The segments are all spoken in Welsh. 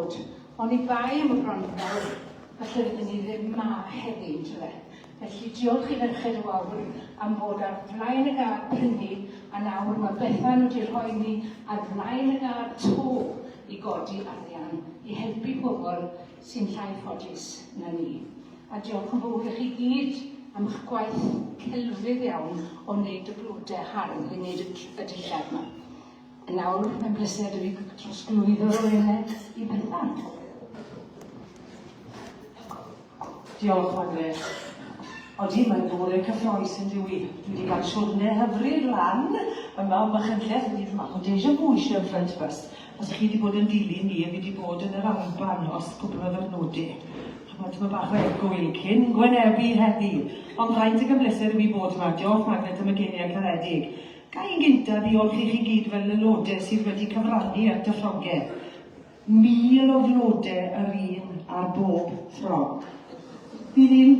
bod. Oni bai am y gronfa, falle fydden ni ddim 'ma heddi, yntyfe? Felly diolch i Ferched y Wawr am fod ar flaen y gad prynu, a nawr mae Bethan wedi rhoi ni ar flaen y gad 'to i godi arian i helpu pobl sy'n llai ffodus na ni. A diolch yn fawr i chi gyd am eich gwaith celfydd iawn o wneud y blodau hardd i wneud y dillad 'ma. A nawr, mae'n bleser i fi trosglwyddo'r awenau i Bethan. Diolch, Margaret. Odi, mae'n fore cyffroes yn dyw i. Dwi wedi cael siwrne hyfryd lan yma o Machynlleth, wedi bach o deja vu eisiau yn front bus. Os ych chi wedi bod yn dilyn ni, fi wedi bod yn yr Alban os cwpl o ddyrnodau. Chymod, tyma bach o egwyl cyn gwynebu heddi. Ond fraint ac yn bleser i fi bod yma. Diolch, Margaret, am y geiriau caredig. Ga i'n gynta ddiolch i chi gyd fel aelodau sydd wedi cyfrannu at y ffrogau. 1,000 o flode yr un ar bob ffrog. Bydd hi'n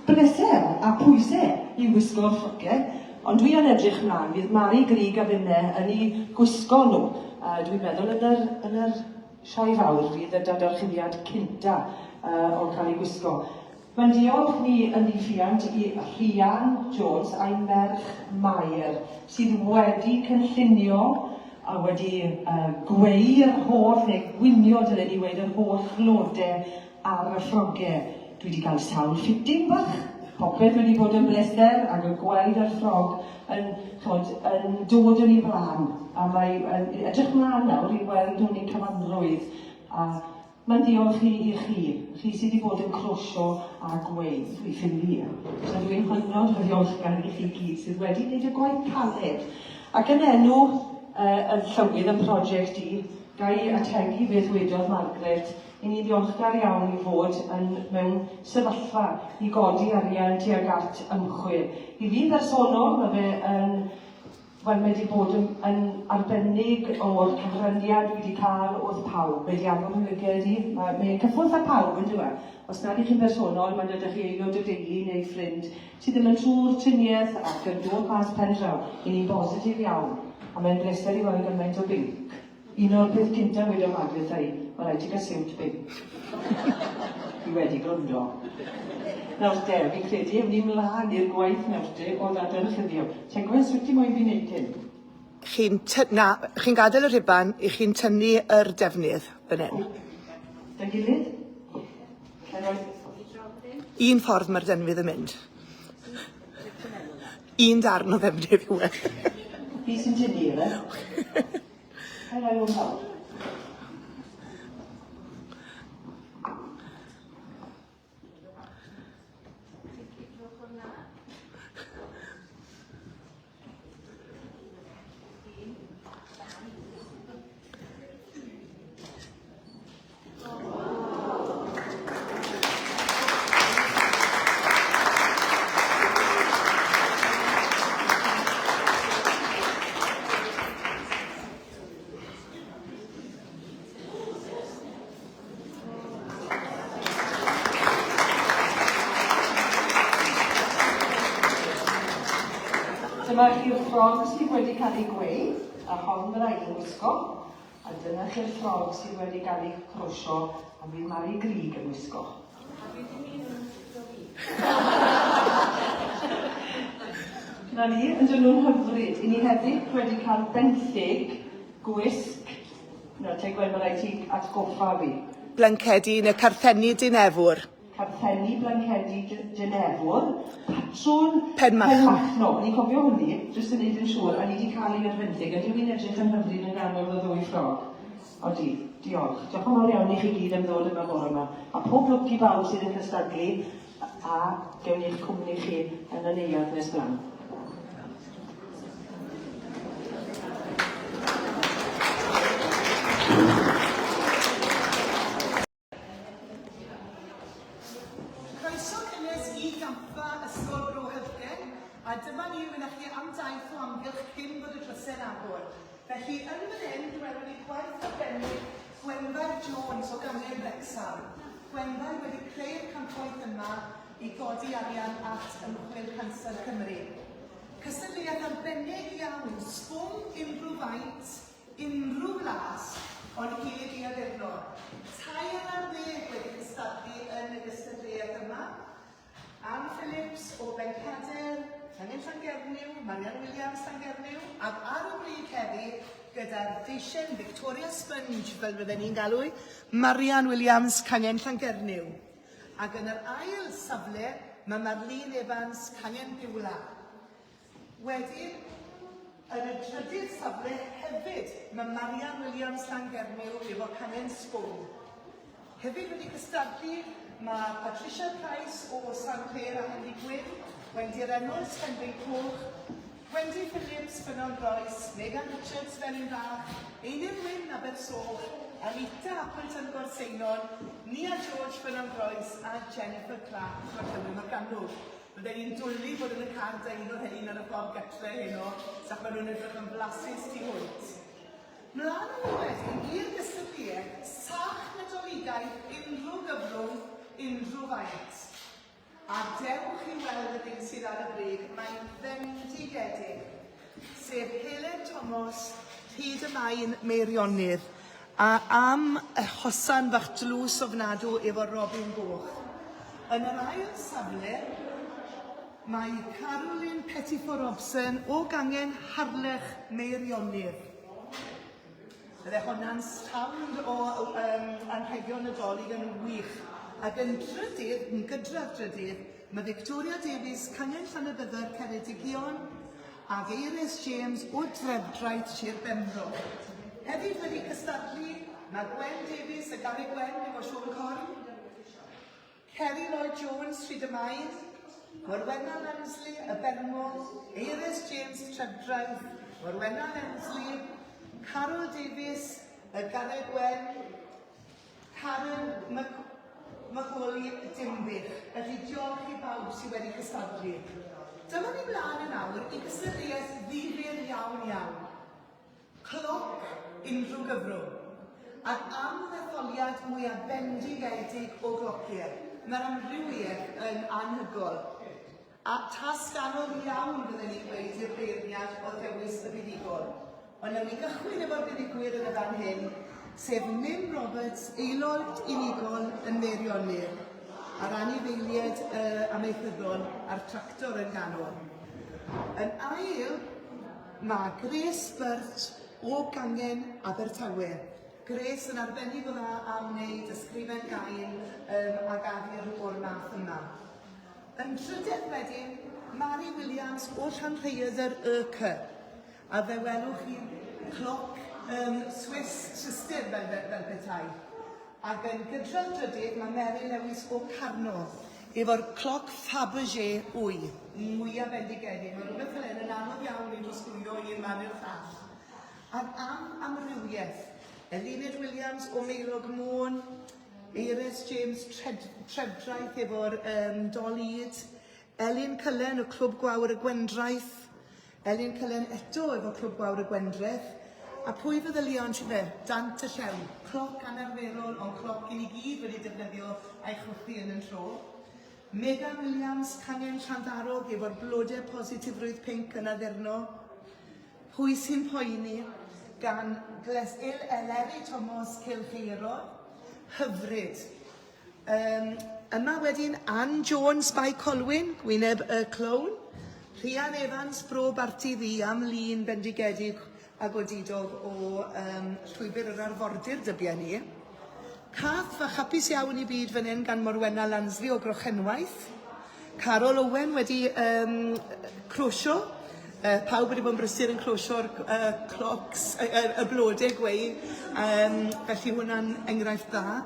bleser a pwyse i wisgo'r ffrogau, ond dwi yn edrych mlaen, fydd Mari Grug a finne yn eu gwisgo nhw, uh, dwi'n meddwl yn yr, yn yr sioe fawr fydd y dadorchuddiad cynta uh, o'n cael ei gwisgo. Mae'n diolch ni yn ddiffuant i Rhian Jones a'i merch Mair sydd wedi cynllunio a wedi uh, gweu yr holl, neu gwinio dylen ni weud, yr holl flode ar y ffroge. Dwi wedi cael sawl fitting bach, popeth wedi bod yn bleser ac yn gweld yr ffrog yn, ch'mod, yn dod yn ei blaen. A mae yn edrych mlaen nawr i weld hwn i cyfanrwydd. A Mae'n diolch i i chi, chi sydd wedi bod yn crosio a gweu. Dwi ffili. So dwi'n hynod o ddiolchgar i chi gyd sydd wedi gwneud y gwaith caled. Ac yn enw uh, y llywydd yn prosiect i, ga i ategu beth wedodd Margaret, i ni'n ddiolchgar iawn i fod yn mewn sefyllfa i godi arian tuag at ymchwil. I fi bersonol, mae fe yn Wel, mae 'di bod yn yn arbennig o'r cyfraniad dwi 'di cael wrth pawb. Mae 'di agor fy lyged i. Mae mae e'n cyffwrdd â pawb yndyw e? Os nad 'ych chi'n bersonol, mae'n dod â chi aelod o deulu neu ffrind sydd ddim yn trwy'r triniaeth ac yn dod mas pen draw. 'Y ni'n bositif iawn, a mae'n bleser i weld gymaint o binc. Un o'r peth cynta wedodd Maggie wrtha i, ma' raid ti gael siwt binc. Fi wedi gwrando. Nawr te, fi'n credu ewn ni mlaen i'r gwaith nawr te o ddadorchuddio. Tegwen, sut ti moyn fi wneud hyn? Chi'n ty- na, chi'n gadael y rhuban, i chi'n tynnu yr defnydd fan hyn. Da'n gilydd? Ga i roi... Un ffordd mae'r defnydd yn mynd. Un darn o ddefnydd yw e. Fi sy'n tynnu ife? Ga i roi hwn lawr? Dyma chi'r ffrog sydd wedi cael ei gweu, a hon fydda i'n gwisgo. A dyna chi'r ffrog sydd wedi gael ei chrosio a fydd Mari Grug yn wisgo. A dwi ddim un yn ffitio fi. Na ni, ydyn nhw'n hyfryd. I ni hefyd wedi cael benthyg gwisg. Nawr Tegwen, mae rhaid ti atgoffa fi. Blancedi neu carthenni dinefwr. Carthenni blancedi dinefwr, patrwn Penmachno. Penmachno. O'n i'n cofio hwnny, jyst yn neud yn siŵr, a ni 'di cael un ar fenthyg, a dyw hi'n edrych yn hyfryd yn ganol y ddwy ffrog. Odi, diolch. Diolch yn fawr iawn i chi gyd am ddod yma bore 'ma. A pob lwc i bawb sydd yn cystadlu, a gewn ni'ch cwmni chi yn y neuadd nes mlaen. Croeso cynnes i gampfa Ysgol Bro Hyddgen, a dyma ni'n mynd â chi am daith o amgylch cyn bod y drysau'n agor. Felly, yn fan hyn, fe welwn ni gwaith arbennig Gwenfair Jones o Gangen Wrecsam. Gwenfair wedi creu'r campwaith yma i godi arian at Ymchwil Canser Cymru. Cystadleuaeth arbennig iawn, sbwng unrhyw faint, Unrhyw flas, Ond heb i addurno. 13 wedi cystadlu yn y gystadleuaeth yma. Ann Phillips o Bencader, Llangin Llangernyw, Marian Williams Llangernyw, ac ar y brig heddi gyda'r deisen Victoria Sponge, fel fydden ni'n galw hi, Marian Williams, Cangen Llangernyw. Ac yn yr ail safle mae Marlene Evans, Cangen Biwla. Wedyn, yn y trydydd safle hefyd, mae Marian Williams Llangernyw efo cangen Sbwng. Hefyd wedi cystadlu mae Patricia Price o San Clêr a Hendy Gwyn, Wendy Reynolds, Henry Coch, Wendy Phillips, Ffynnon Groes, Megan Richards, Felin Fach, Einir Wyn, Abersoch, Anita Appleton, Gorseinon, Nia George, Ffynnon Groes a Jennifer Clark, Gorllewin Morgannwg. Bydden i'n dwli bod yn y car 'da un o'r rhein ar y ffordd gytre heno, sach maen nhw'n edrych yn flasus tu hwnt. Mlaen â ni wedyn i'r gystadleuaeth sach Nadoligaidd unrhyw gyfrwng, unrhyw faint. A dewch i weld yr un sydd ar y brig, mae'n fendigedig, sef Helen Thomas, Rhyd y Main, Meirionnydd, a am y hosan fach dlws ofnadw efo robin goch. Yn yr ail safle, mae Carolyn Pettifor Robson o gangen Harlech, Meirionnydd. Bydde honna'n sound o um, anrhegion Nadolig yn wych. Ac yn drydydd, yn gydradd drydydd, mae Victoria Davies, cangen Llanybydder, Ceredigion, ac Eiris James o Drefdraeth, Sir Benfro. Hefyd wedi cystadlu, mae Gwen Davies a Gary Gwen efo Siôn Corn, Kerry Lloyd Jones, Rhyd y Maen, Morwenna Lansley, Y Bermo, Eiris James, Trefdraeth, Morwenna Lansley, Carol Davies, Y Garreg Wen, Karen Macaulay, Dinbych. Felly diolch i bawb sydd wedi cystadlu. Dyma ni mlaen yn awr i gystadleuaeth ddifyr iawn iawn. Cloc unrhyw gyfrwng. Ac am ddetholiad mwyaf bendigedig o glociau, mae'r amrywiaeth yn anhygoel. A tasg anodd iawn fydden i'n gweud i'r beirniad o ddewis y buddugol. Ond newn ni gychwyn efo'r buddugwyr yn y fan hyn, sef Mim Roberts, aelod unigol yn Meirionnydd, a'r anifeiliaid uh, amaethyddol a'r tractor yn ganol. Yn ail, Mae Grace Burt o gangen Abertawe. Grace yn arbennig o dda am wneud ysgrifen gain um, ag adur o'r math yma. Yn drydedd wedyn, Mari Williams o Llanrhaeadr y C. A fe welwch chi cloc um, Swiss Swistir fel, fel, fel petai. Ac yn gydradd drydydd mae Mary Lewis o Carno efo'r cloc Fabergé wy, mwya bendigedig. Mae rhywbeth fel hyn yn anodd iawn i drosglwyddo o un man i'r llall. Ac am amrywiaeth, Eluned Williams o Maelog Môn, Eiris James Tred Trefdraeth efo'r um, Dol Yd, Elin Cullen o Clwb Gwawr y Gwendraeth, Elin Cullen eto efo Clwb Gwawr y Gwendraeth, a pwy feddylion fe, Dant y Llew, cloc anarferol ond cloc i ni gyd wedi defnyddio a'i chwthu yn yn tro. Megan Williams, cangen Llanddarog efo'r blode positifrwydd pinc yn addurno. Pwy sy'n poeni? gan Gles Il Eleri Thomas Cylch Aerod. Hyfryd. Yym, yma wedyn Ann Jones Bae Colwyn, gwyneb y clown. Rhian Evans, Bro Barti Ddu am lun bendigedig a godidog o um, llwybr yr arfordir, dybia ni. Cath fach hapus iawn i byd fan hyn gan Morwenna Lansley o Grochenwaith. Carol Owen wedi um, crosio. Pawb wedi bod yn brysur yn crosio'r clocs, y blodau gweu, um, felly hwnna'n enghraifft dda.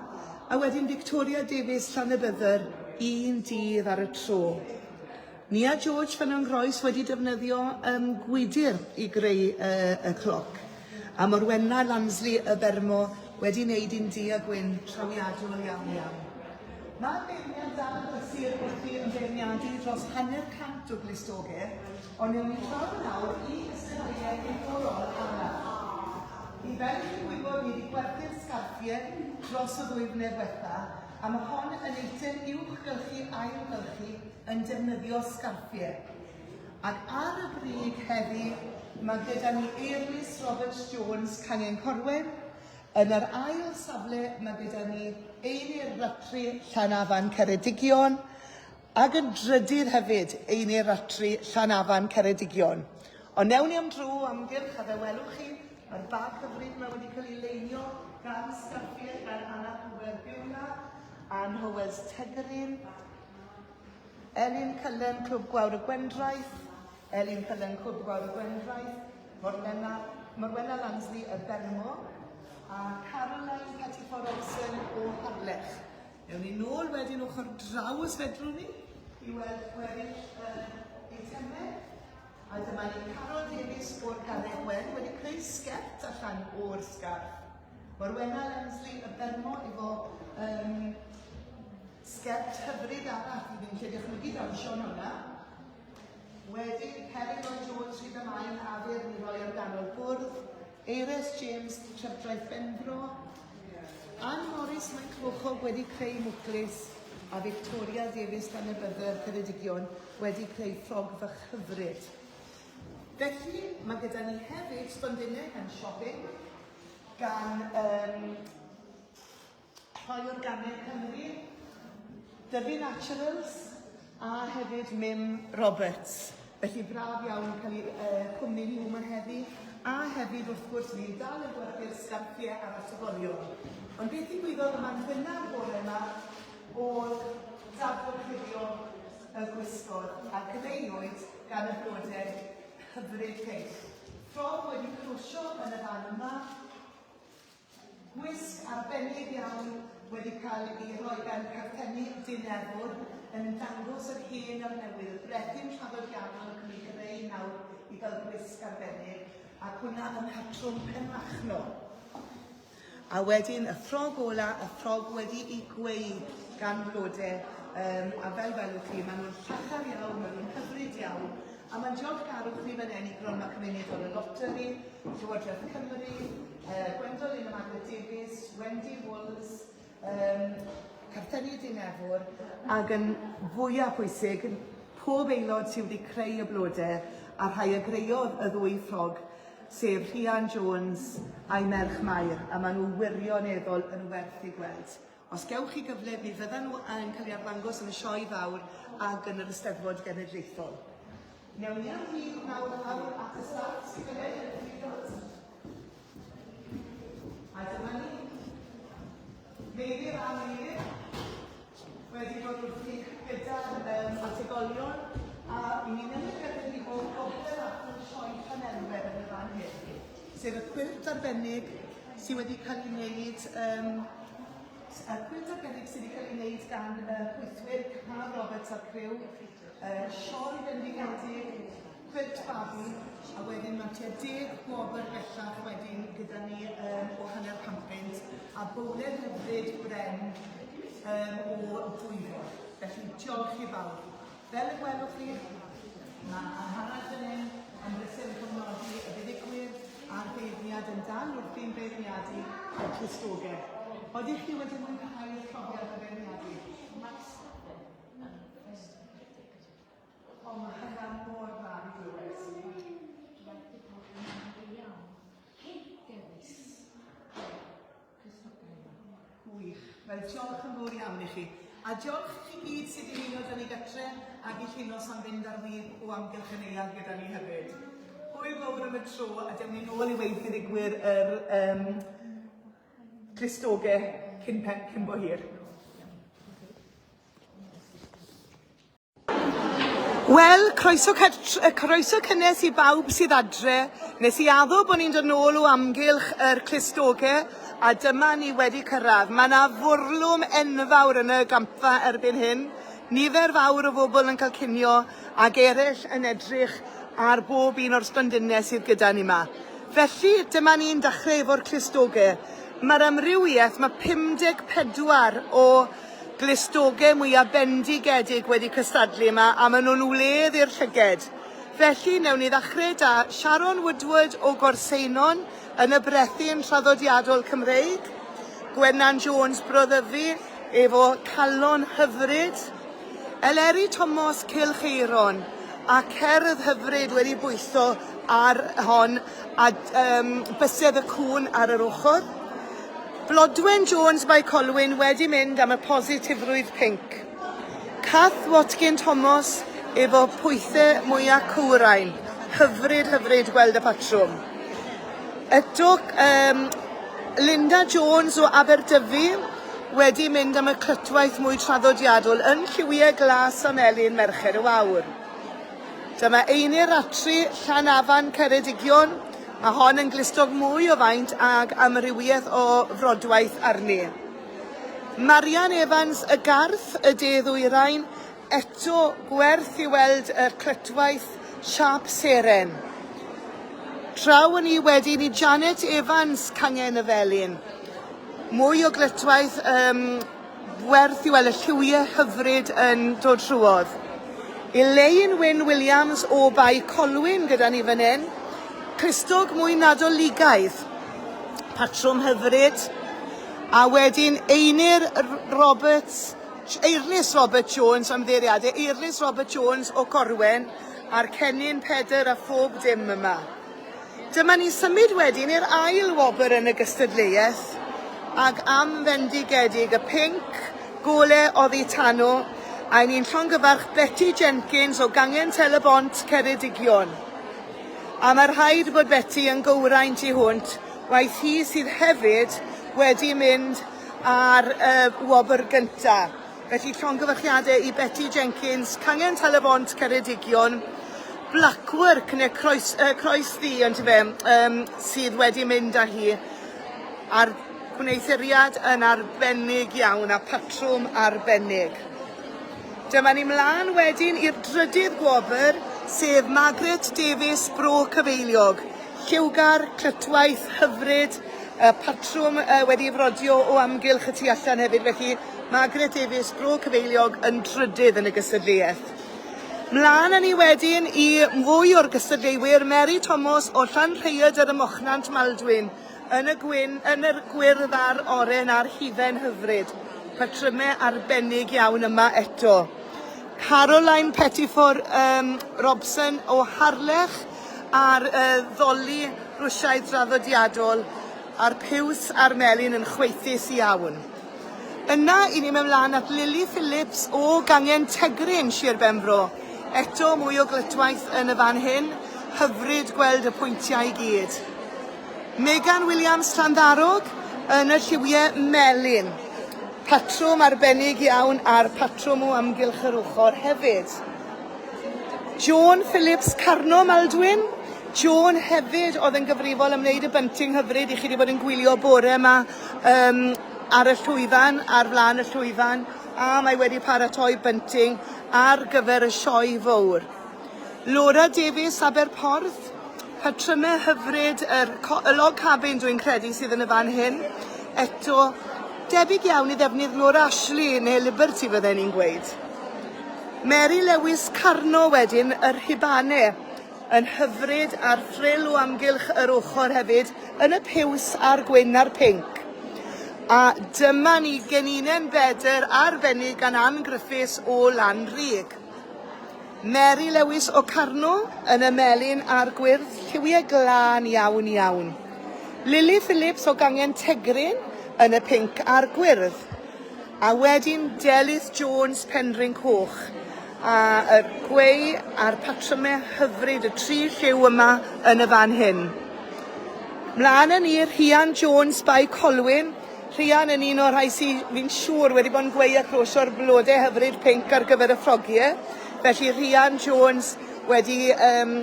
A wedyn Victoria Davies Llanybydder, un dydd ar y tro. Nia George Ffynnon Groes wedi defnyddio um, gwydr i greu y cloc. A Morwenna Lansley y Bermo wedi wneud un du a gwyn trawiadol iawn iawn. Mae'r beirniad dal yn brysur wrthi yn beirniadu dros hanner cant o glustogau, ond newn ni draw nawr i gystadleuaeth ddiddorol arall. I fel i chi'n gwybod, ni wedi gwerthu'r sgarffiau dros y ddwy flynedd ddiwetha, a mae hon yn eitem uwchgylchu ailgylchu yn defnyddio sgarffiau. Ac ar y brig heddi, mae gyda ni Eirlys Roberts Jones, Cangen Corwen, Yn yr ail safle mae gyda ni Einir Ratri Llanafan Ceredigion ac yn drydydd hefyd Einir Ratri Llanafan Ceredigion. Ond newn ni am dro o amgylch a fe welwch chi mae'r bag hyfryd yma wedi cael ei leinio gan sgarffiau gan Anna Hoover Beulah, Ann Howells Tegerin, Elin Cullen Clwb Gwawr y Gwendraeth, Elin Cullen Clwb Gwawr y Gwendraeth, Morwenna, Morwenna Lansley y Bermo, a Caroline Pettifor Robson o Harlech. Ewn ni nôl wedyn ochr draw os fedrwn ni i weld gweddill yr eitemau. A dyma ni Carol Davies o'r Garreg Wen wedi creu sgert allan o'r sgarff. Morwenna Lensley y Bermo efo um, sgert hyfryd arall i fi'n lle dychmygu dawnsio yn hwnna. Wedyn, Ceri Lloyd Jones, Rhyd y Maen, Addurn i roi ar ganol bwrdd. Eires James, Trefdraeth Benfro. Ann Morris, Maenclochog wedi creu mwclis a Victoria Davies, Llanybydder, Ceredigion wedi creu ffrog fach hyfryd. Felly, mae gyda ni hefyd stondinau gan Shopping, gan um, Rhoi Organeg Cymru, Dyfi Naturals a hefyd Mim Roberts. Felly braf iawn cael eu uh, cwmni nhw yma heddi a hefyd wrth gwrs ni'n dal yn gwerthu'r sgarffiau a'r atebolion. Ond beth ddigwyddodd yma'n gynnar bore yma oedd dadorchuddio y gwisgoedd a greuwyd gan y blodau hyfryd hyn. Ffrog wedi crosio yn y fan yma, Gwisg arbennig iawn wedi cael ei rhoi gan Carthenni Dinefwr yn dangos yr hen a'r newydd, y brethyn traddodiadol yn cael ei greu nawr i fel gwisg arbennig, ac hwnna ym mhatrwm Penmachno. A wedyn y ffrog ola, y ffrog wedi'i gweu gan flode, um, a fel welwch chi, maen nhw'n llachar iawn, maen nhw'n hyfryd iawn, a mae'n diolchgarwch ni fan hyn i Gronfa Cymunedol y Loteri, Llywodraeth Cymru, uh, Gwendolyn a Margaret Davies, Wendy Wools, um, Carthenni Dinefwr, ac yn fwyaf pwysig, pob aelod sydd wedi creu y blodau a rhai a greuodd y ddwy ffrog, sef Rhian Jones a'i merch Mair, a maen nhw wirioneddol yn werth eu gweld. Os gewch chi gyfle, mi fyddan nhw yn cael eu arddangos yn y Sioe Fawr ac yn yr Eisteddfod Genedlaethol. Newn ni am hyd nawr awr at y start sydd fan hyn yn y llwyddiant. A dyma ni. Meilir a Meilir wedi bod wrthi gyda'r um, ategolion a i ni newydd gyrraedd i fod gogledd allan sioe Llanelwedd yn y fan hyn, sef y cwilt arbennig sydd wedi cael ei wneud um, y cwilt arbennig sydd wedi cael ei wneud gan y pwythwyr Carl Roberts a'r criw, uh, sioe bendigedig, cwilt babi, a wedyn mae tua deg gwobr bellach wedyn gyda ni um, o hanner campynt, a bowlen hyfryd bren um, o dwyfo. Felly diolch i bawb. Fel y gwelwch chi, mae Angharad fan hyn yn brysur yn cofnodi y buddugwyr a'r beirniad yn dal wrthi'n beirniadu y clustogau. Odych chi wedi mwynhau'r profiad o feirniadu? O, mae hynna mor dda i glywed. Gwych. Wel, diolch yn fawr iawn i chi. A diolch i chi gyd sydd wedi ymuno 'da ni gytre ac i Llinos am fynd ar wib o amgylch y neuadd gyda ni hefyd. Hwyl fawr am y tro a dewn ni nôl i weud fuddugwyr yr um, clustoge cyn, pen, cyn bo hir. Wel, croeso, croeso cynnes i bawb sydd adre. Nes i addo bod ni'n dod nôl o amgylch yr clustoge a dyma ni wedi cyrraedd. Mae yna fwrlwm enfawr yn y gampfa erbyn hyn. Nifer fawr o bobl yn cael cinio ac eraill yn edrych ar bob un o'r stondinau sydd gyda ni yma. Felly, dyma ni'n dechrau efo'r clustoge. Mae'r amrywiaeth, mae 54 o Glustogau mwya bendigedig wedi cystadlu yma a maen nhw'n wledd i'r llyged. Felly, newn ni ddechrau 'da Sharon Woodward o Gorseinon yn y brethyn traddodiadol Cymreig, Gwennan Jones Bro Ddyfi efo calon hyfryd, Eleri Tomos Cylch Aeron a cerdd hyfryd wedi bwytho ar hon a um, bysedd y cŵn ar yr ochr. Blodwen Jones Bae Colwyn wedi mynd am y positifrwydd pinc. Kath Watkin Thomas efo pwythe mwya cywrain. Hyfryd, hyfryd gweld y patrwm. Eto, um, Linda Jones o Aberdyfi wedi mynd am y clytwaith mwy traddodiadol yn lliwiau glas a melyn Merched y Wawr. Dyma Einir Ratri, Llanafan, Ceredigion. Mae hon yn glustog mwy o faint ag amrywiaeth o frodwaith arni. Marian Evans, Y Garth, y De Ddwyrain, eto gwerth i weld y clytwaith siâp seren. Draw yn ni wedyn i Janet Evans, Cangen y Felin. Mwy o glytwaith um, Werth i weld y lliwiau hyfryd yn dod trwodd. Elaine Wyn Williams o Bae Colwyn gyda ni fan hyn. Clustog mwy Nadoligaidd. Patrwm hyfryd. A wedyn Einir Roberts, Eirlys Robert Jones, ymddiheuriadau, Eirlys Robert Jones o Corwen a'r cennin Pedr a phob dim yma. Dyma ni'n symud wedyn i'r ail wobr yn y gystadleuaeth, ag am fendigedig y pinc, gole oddi tano, a 'yn ni'n llongyfarch Betty Jenkins o gangen Tel-y-bont, Ceredigion. A mae rhaid bod Betty yn gywrain tu hwnt, waeth hi sydd hefyd wedi mynd ar y wobr gynta. Felly llongyfarchiadau i Betty Jenkins, Cangen Tal-y-bont, Ceredigion, Blackwork neu Croes, Croes Ddu ontyfe, um, sydd wedi mynd â hi a'r gwneuthuriad yn arbennig iawn a patrwm arbennig. Dyma ni mlaen wedyn i'r drydydd gwobr, sef Margaret Davies Bro Cyfeiliog. Lliwgar, clytwaith, hyfryd, y patrwm wedi ei frodio o amgylch y tu allan hefyd, felly Margaret Davies, Bro Cyfeiliog, yn drydydd yn y gystadleuaeth. Mlaen â ni wedyn i fwy o'r gystadleuwyr, Mary Thomas o Llanrhaeadr ym Mochnant Maldwyn, yn y gwyn, yn yr gwyrdd a'r oren a'r hufen hyfryd. Patrymau arbennig iawn yma eto. Caroline Pettifor um, Robson o Harlech a'r uh, ddoli Rwsiaidd draddodiadol a'r piws a'r melyn yn chwaethus iawn. Yna, i ni'n mynd mlaen at Lily Phillips o gangen Tegryn, Sir Benfro. Eto, mwy o glytwaith yn y fan hyn. Hyfryd gweld y pwyntiau i gyd. Megan Williams Llanddarog yn y lliwiau melyn. Patrwm arbennig iawn a'r patrwm o amgylch yr ochr hefyd. Joan Phillips Carno Maldwyn. Joan hefyd oedd yn gyfrifol am wneud y bunting hyfryd i chi wedi bod yn gwylio bore yma um, ar y llwyfan, ar flaen y llwyfan, a mae wedi paratoi bunting ar gyfer y sioe fawr. Laura Davies, Aberporth, patrymau hyfryd, yr, y log cabin dwi'n credu sydd yn y fan hyn. Eto, debyg iawn i ddefnydd Laura Ashley neu Liberty fydden ni'n gweud. Mary Lewis Carno wedyn, yr Hibane, yn hyfryd a'r ffril o amgylch yr ochr hefyd, yn y piws a'r gwyn a'r pinc. A dyma ni geninen bedr arbennig gan Ann Griffiths o Lanrug. Mary Lewis o Carno yn y melyn a'r gwyrdd, lliwiau glân iawn iawn. Lily Phillips o gangen Tegryn yn y pinc a'r gwyrdd. A wedyn Delyth Jones Penrhyn Coch a y gweu a'r patrymau hyfryd, y tri lliw yma yn y fan hyn. Mlaen â ni, Rhian Jones Bae Colwyn. Rhian yn un o'r rhai sydd, fi'n siŵr, wedi bod yn gweu a croesio'r blodau hyfryd pinc ar gyfer y ffrogiau. Felly Rhian Jones wedi um,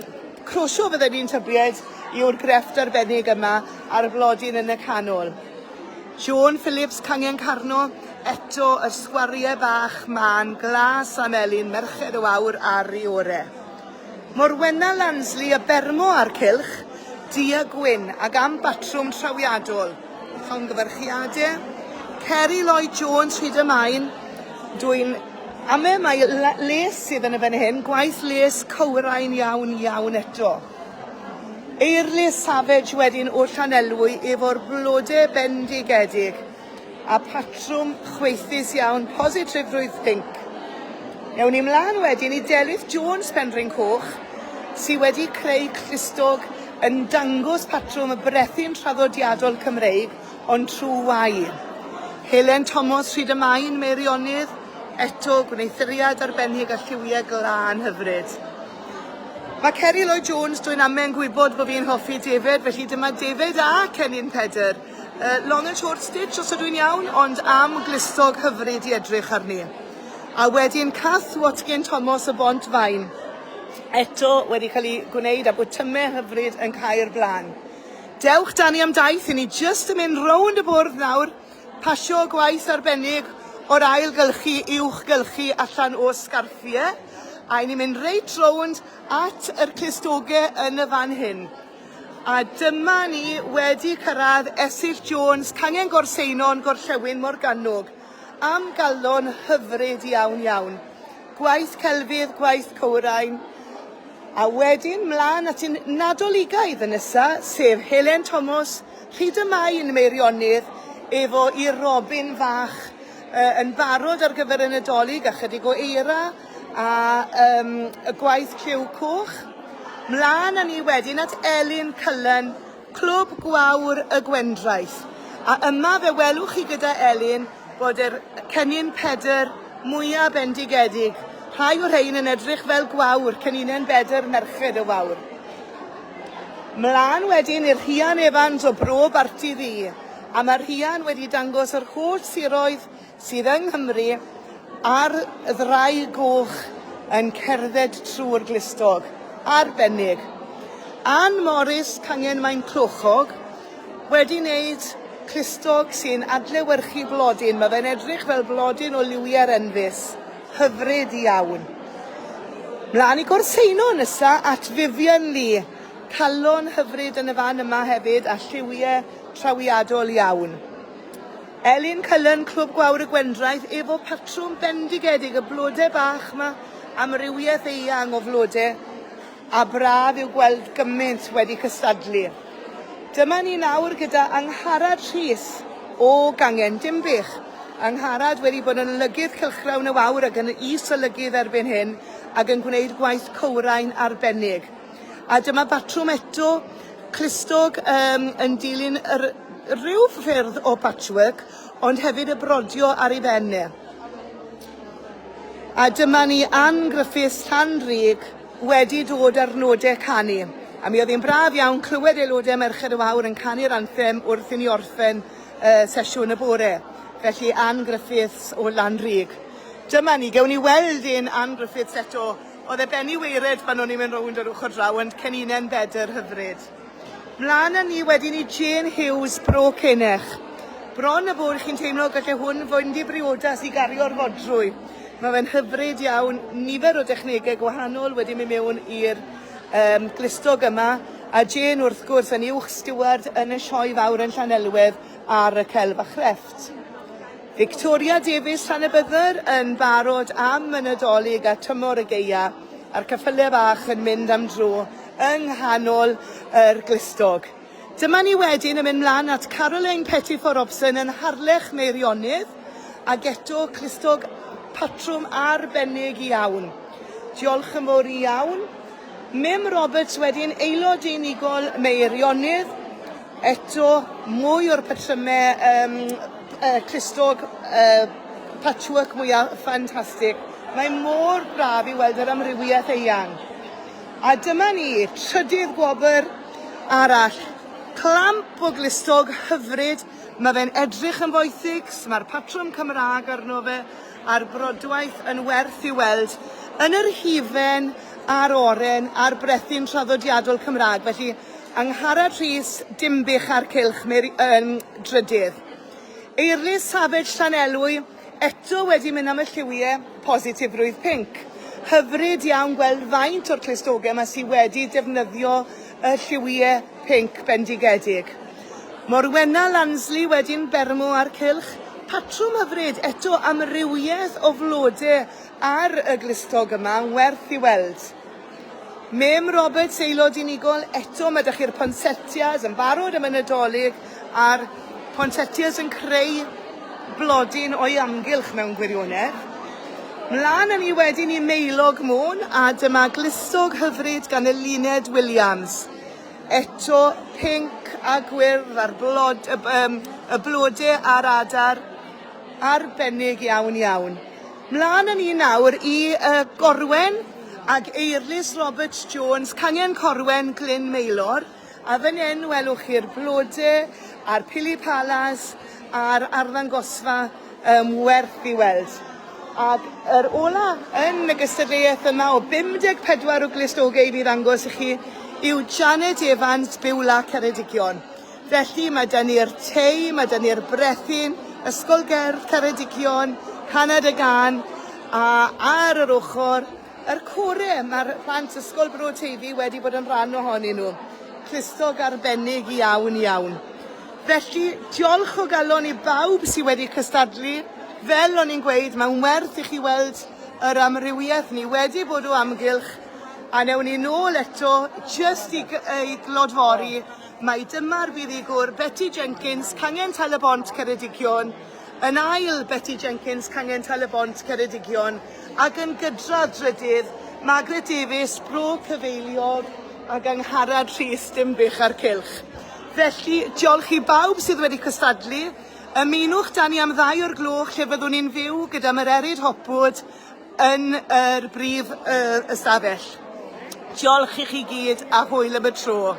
crosio fydden ni'n tybied yw'r grefft arbennig yma a'r blodyn yn y canol. Joan Phillips, Cangen Carno, eto y sgwariau bach mân glas a melyn Merched y Wawr ar ei ore. Morwenna Lansley, y Bermo a'r Cylch, du a gwyn, ag am batrwm trawiadol. Llongyfarchiadau. Ceri Lloyd Jones, Rhyd y Maen, dwi'n ame mai les sydd yn y fan hyn, gwaith les cywrain iawn iawn eto. Eirlys Savage wedyn o Llanelwy efo'r blode bendigedig a patrwm chwaethus iawn, positifrwydd pinc. Ewn ni mlaen wedyn i Delyth Jones Penrhyn Coch sydd wedi creu clustog yn dangos patrwm y brethyn traddodiadol Cymreig. ond trwy wau. Helen Thomas Rhyd y Main, Meirionydd, eto gwneuthuriad arbennig a lliwiau glân hyfryd. Mae Ceri Lloyd Jones, dwi'n amau'n gwybod bod fi'n hoffi defed, felly dyma defed a cennin Pedr. Uh, long and short stitch os ydw i'n iawn, ond am glustog hyfryd i edrych arni. A wedyn Kath Watkin Thomas o Bont Faen, eto wedi cael ei gwneud â botymau hyfryd yn cau'r blaen. Dewch 'da ni am daith, 'yn ni jyst yn mynd rownd y bwrdd nawr, pasio gwaith arbennig o'r ail gylchu uwchgylchu allan o sgarffie, a 'yn ni'n mynd reit rownd at yr clustoge yn y fan hyn. A dyma ni wedi cyrraedd Esyllt Jones, Cangen Gorseinon, Gorllewin Morgannwg. Am galon hyfryd iawn iawn. Gwaith celfydd, gwaith cywrain, a wedyn mlaen at un Nadoligaidd y nesa, sef Helen Thomas, Rhyd y Main, Meirionydd, efo i Robin fach uh, yn barod ar gyfer y Nadolig a chydig o eira a um, y gwaith lliw coch. Mlaen â ni wedyn at Elin Cullen, Clwb Gwawr y Gwendraeth. A yma fe welwch chi gyda Elin bod yr cennin Pedr mwya bendigedig, rhai o'r rhein yn edrych fel gwawr, ceninen bedr merched y wawr. Mlaen wedyn i'r Rhian Evans o Bro Barti Ddu, a mae Rhian wedi dangos yr holl siroedd sydd yng Nghymru a'r ddraig goch yn cerdded trwy'r glustog. Arbennig. Ann Morris, cangen Maenclochog, wedi wneud clustog sy'n adlewyrchu blodyn. Mae fe'n edrych fel blodyn o liwiau'r enfys. Hyfryd iawn. Mlaen i Gorseinon nesa at Vivian Lee. Calon hyfryd yn y fan yma hefyd a lliwiau trawiadol iawn. Elin Cullen, Clwb Gwawr y Gwendraeth, efo patrwm bendigedig y blode bach 'ma, amrywiaeth eang o flode, a braf yw gweld gymaint wedi cystadlu. Dyma ni nawr gyda Angharad Rhys o Gangen Dinbych. Angharad wedi bod yn olygydd Cylchgrawn y Wawr ac yn is-olygydd erbyn hyn ac yn gwneud gwaith cywrain arbennig. A dyma batrwm eto clustog um, yn dilyn yr rhyw ffyrdd o patchwork, ond hefyd y brodio ar ei ben e. A dyma ni Ann Griffiths Llanrug wedi dod ar nodau canu. A mi oedd hi'n braf iawn clywed aelodau Merched y Wawr yn canu'r anthem wrth i ni orffen uh, sesiwn y bore. Felly Ann Griffiths o Lanrug. Dyma ni, gewn ni weld un Ann Griffiths eto. Oedd e ben i waered pan o'n i'n mynd rownd yr ochr draw, ond ceninen bedr hyfryd. Mlaen â ni wedyn i Jane Hughes, Bro Cenech. Bron a bod chi'n teimlo gallai hwn fynd i briodas i gario'r fodrwy. Mae fe'n hyfryd iawn, nifer o dechnegau gwahanol wedi mynd mewn i'r um, glustog yma, a Jane wrth gwrs yn uwch stiward yn y sioe fawr yn Llanelwedd ar y celf a chrefft. Victoria Davies Llanybydder yn barod am y Nadolig a tymor y gaea a'r ceffyle bach yn mynd am dro yng nghanol yr glustog. Dyma ni wedyn yn mynd mlan at Caroline Pettifor Robson yn Harlech Meirionydd ag eto clustog patrwm arbennig iawn. Diolch yn fawr iawn. Mim Roberts wedyn aelod unigol Meirionydd. Eto, mwy o'r patrymau um, clustog patchwork mwyaf ffantastig. Mae mor braf i weld yr amrywiaeth eang. A dyma ni, trydydd gwobr arall. Clamp o glustog hyfryd. Mae fe'n edrych yn foethig, mae'r patrwm Cymraeg arno fe, a'r brodwaith yn werth i weld yn yr hufen a'r oren a'r brethyn traddodiadol Cymraeg. Felly, Angharad Rhys, Dinbych a'r Cylch, Mary, yn drydydd. Eirlys Savage Llanelwy, eto wedi mynd am y lliwiau positifrwydd pinc. Hyfryd iawn gweld faint o'r clustogau yma sydd wedi defnyddio y lliwiau pinc bendigedig. Morwenna Lansley wedyn Bermo a'r Cylch, patrwm hyfryd, eto amrywiaeth o flode ar y glustog yma, werth i weld. Mem Roberts, aelod unigol, eto mae 'da chi'r poinsettias yn barod am y Nadolig a'r poinsettias yn creu blodyn o'i amgylch mewn gwirionedd. Mlaen â ni wedyn i Maelog Môn a dyma glustog hyfryd gan Eluned Williams. Eto pinc a gwyrdd a'r blod, um, Y blode a'r adar arbennig iawn iawn. Mlaen â ni nawr i uh, Gorwen ag Eirlys Roberts Jones, Cangen Corwen Glyn Maelor. A fan hyn welwch chi'r blode a'r pili palas a'r arddangosfa um, werth i weld. Ac yr ola yn y gystadleuaeth yma o 54 o glustogau i fi ddangos i chi yw Janet Evans, Beulah Ceredigion. Felly mae 'da ni'r tei, mae 'da ni'r brethyn, Ysgol Gerdd Ceredigion, Canad y Gân, a ar yr ochr, yr core, mae'r plant Ysgol Bro Teifi wedi bod yn rhan ohonyn nhw. Clustog arbennig iawn iawn. Felly, diolch o galon i bawb sydd wedi cystadlu. Fel o'n i'n gweud, mae'n werth i chi weld yr amrywiaeth ni wedi bod o amgylch a newn ni nôl eto jyst i, i glodfori Mai dyma'r buddugwr, Betty Jenkins, Cangen Tal-y-bont, Ceredigion, yn ail, Betty Jenkins, Cangen Tal-y-bont, Ceredigion, ac yn gydradd drydydd, Margaret Davies, Bro Cyfeiliog, ac Angharad Rhys, Dinbych a'r Cylch. Felly, diolch i bawb sydd wedi cystadlu. Ymunwch 'da ni am ddau o'r gloch lle fyddwn ni'n fyw gyda Mererid Hopwood yn yr brif ystafell. Diolch i chi gyd a hwyl am y tro.